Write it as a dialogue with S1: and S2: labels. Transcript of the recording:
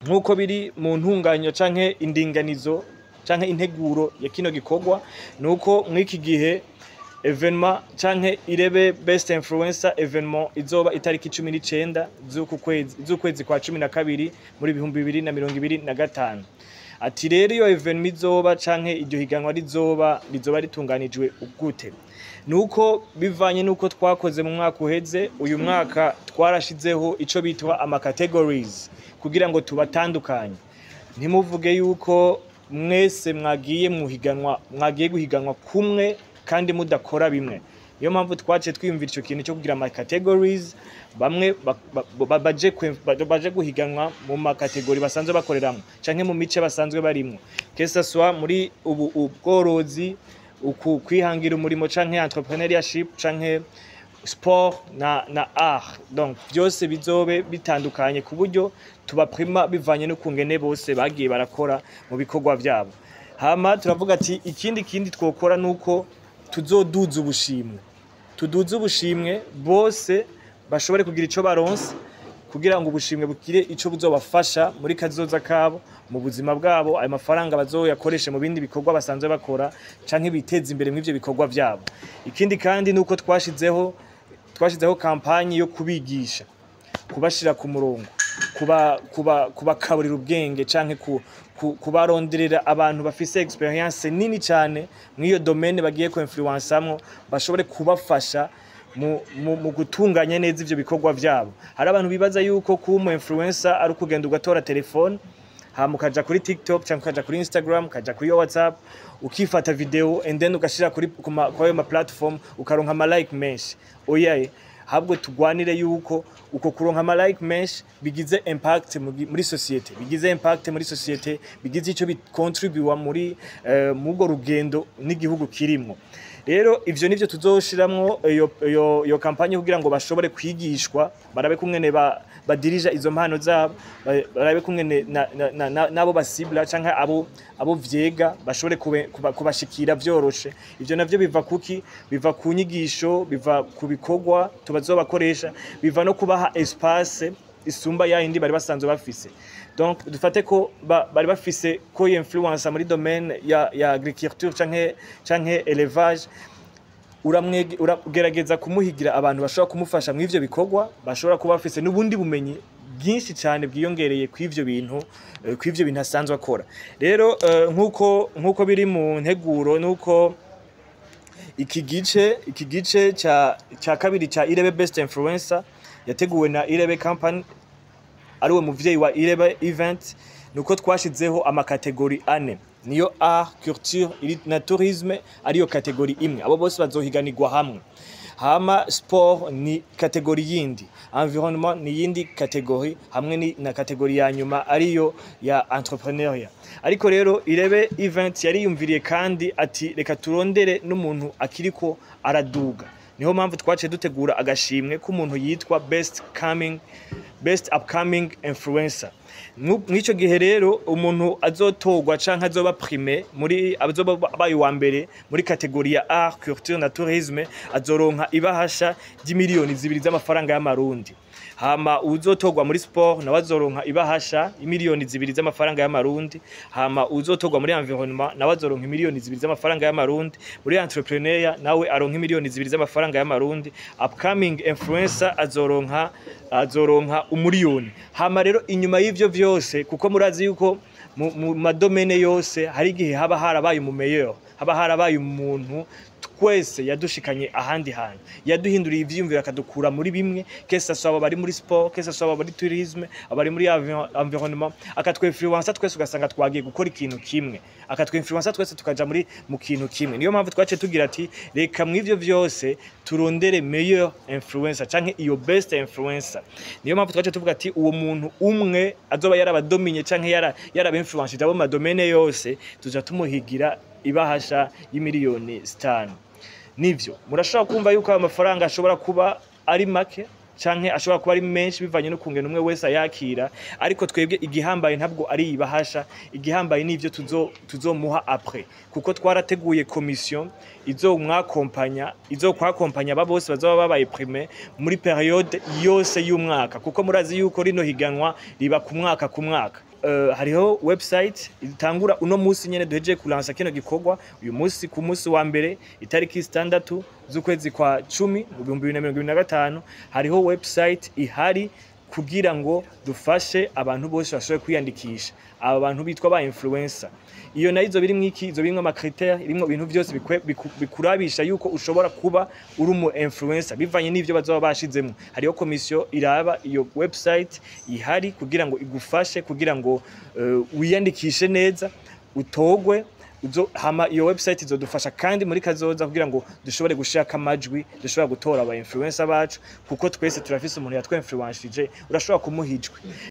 S1: Nk'uko biri mu ntunganyo canke indinganizo canke integuro ya kino gikorwa, nuko mw'iki gihe événement canke Irebe Best Influencer événement izoba itariki 19 z'uku kwezi, z'ukwezi kwa 12 muri 2025. Ati rero iyo événement izoba canke iryo higanwa rizoba ritunganijwe gute? Nuko bivanye nuko twakoze mu mwaka uheze, uyu mwaka twarashizeho ico bitwa ama categories kugira ngo tubatandukanye. Ntimuvuge yuko mwese mwagiye muhiganwa, mwagiye guhiganwa kumwe kandi mudakora bimwe. Niyo mpamvu twaciye twiyumvira ico kintu cyo kugira ama categories, bamwe baje guhiganwa mu ma catégories basanzwe bakoreramwo canke mu mice basanzwe barimwo, que ce soit muri ubu ubworozi, uku kwihangira umurimo canke entrepreneurship, canke sport na art. Donc byose bizobe bitandukanye ku buryo tubaprima bivanye n'ukungene bose bagiye barakora mu bikorwa vyabo. Hama turavuga ati ikindi kindi twokora nuko tuzoduza ubushimwe, tuduze ubushimwe bose bashobore kugira ico baronse, kugira ngo ubushimwe bugire ico buzobafasha muri kazoza kabo, mu buzima bwabo. Ayo mafaranga bazoyakoreshe mu bindi bikorwa basanzwe bakora canke biteze imbere mw'ivyo bikorwa vyabo. Ikindi kandi nuko twashizeho campagne yo kubigisha, kubashira ku murongo, kubakaburira ubwenge canke kubaronderera abantu bafise expérience nini cyane mw'iyo domaine bagiye ku influençamwo, bashobore kubafasha mu gutunganya neza ivyo bikorwa vyabo. Hari abantu bibaza yuko kuba umu influencer ari ukugenda ugatora telefone, hama ukaja kuri TikTok cyangwa ukaja kuri Instagram, ukaja kuri WhatsApp, ukifata video and then ugashira kuri ayo ma platform, ukaronka ama like menshi. Oyaye, ahubwo tugwanire yuko uko kuronka ama like menshi bigize impact muri société, bigize impact muri société, bigize ico bicontribua muri mubwo rugendo n'igihugu kirimwo. Rero ivyo nivyo tuzoshiramwo iyo campagne kugira ngo bashobore kwigishwa, barabe kumwene badirija izo mpano zabo, barabe kumwene nabo basibla canke abo vyega bashobore kubashikira vyoroshe. Ivyo navyo biva kuki? Biva ku nyigisho, biva ku bikorwa tubazobakoresha, biva no kubaha espace isumba ya yindi bari basanzwe bafise. Donc dufate ko bari bafise ko influence muri domaine ya agriculture canke élevage, uragerageza kumuhigira abantu bashobora kumufasha mu ivyo bikorwa, bashobora kuba bafise n'ubundi bumenyi bwinshi cyane bwiyongereye kw'ivyo bintu asanzwe akora. Rero nkuko biri mu nteguro, nuko iki gice ca kabiri ca Irebe Best Influencer yateguwe na Irebe Company, ariwe muvyeyi wa Irebe Event, nuko twashizeho ama catégories ane, niyo art, culture na tourisme, ariyo catégorie imwe, abo bose bazohiganirwa hamwe. Hama sport ni catégorie yindi, environnement ni yindi catégorie, hamwe na catégorie ya nyuma ariyo ya entrepreneuriat. Ariko rero Irebe Event yariyumviriye kandi ati reka turondere n'umuntu akiriko araduga. Niho mpamvu twaciye dutegura agashimwe k'umuntu yitwa best upcoming influencer. Mw'ico gihe rero umuntu azotorwa canke azoba primé muri azoba abaye uwa mbere muri catégorie ya art, culture na tourisme azoronka ibahasha ry'imiliyoni 2 z'amafaranga y'amarundi. Hama uzotorwa muri sport nawe azoronka ibahasha imiliyoni 2 z'amafaranga y'amarundi. Hama uzotorwa muri environnement nawe azoronka imiliyoni 2 z'amafaranga y'amarundi. Muri entrepreneur nawe aronka imiliyoni 2 z'amafaranga y'amarundi. Upcoming influencer azoronka umuriyoni. Hama rero inyuma y'ivyo vyose, kuko murazi yuko mu ma domaines yose hari igihe haba harabaye umu meilleur, haba harabaye umuntu twese yadushikanye ahandi hantu, yaduhinduriye ivyiyumviro, akadukura muri bimwe, que ce soit abari muri sport, que ce soit abari tourisme, abari muri environnement, akatwinfluença twese, ugasanga twagiye gukora ikintu kimwe, akatwinfluença twese tukaja mu kintu kimwe. Niyo mpamvu twaciye tugira ati reka mw'ivyo vyose turondere meilleur influencer canke iyo best influencer. Niyo mpamvu twaciye tuvuga ati uwo muntu umwe azoba yarabadominye canke yarabinfluencije abo ma domaines yose, tuja tumuhigira ibahasha y'imiliyoni 5. Nivyo, murashobora kumva yuko ayo mafaranga ashobora kuba ari make canke ashobora kuba ari menshi bivanye n'ukungene umwe wese ayakira, ariko twebwe igihambaye ntabwo ari ibahasha, igihambaye n'ivyo tuzomuha après, kuko twarateguye commission izomwakompanya, izokwakompanya aba bose bazoba babaye primé muri période yose y'umwaka, kuko murazi yuko rino higanwa riba ku mwaka ku mwaka. hariho website itangura uno munsi nyene duhejeje kulansa kino gikorwa, uyu munsi ku munsi wa mbere, itariki 6 z'ukwezi kwa 10 mu 2025. Hariho website ihari kugira ngo dufashe abantu bose bashobore kwiyandikisha, aba bantu bitwa ba influencer. Iyo nayo izo birimwo iki? Izo birimwo ama critères, irimwo ibintu byose bikurabisha yuko ushobora kuba uri umu influencer bivanye n'ivyo bazoba bashizemwo. Hariho komisiyo iraba iyo website ihari kugira ngo igufashe kugira ngo wiyandikishe neza, utogwe uzo. Hama iyo website izodufasha kandi muri kazoza kugira ngo dushobore gushirako amajwi, dushobora gutora aba influencer bacu, kuko twese turafise umuntu yatwinfluenshije, urashobora kumuha ijwi.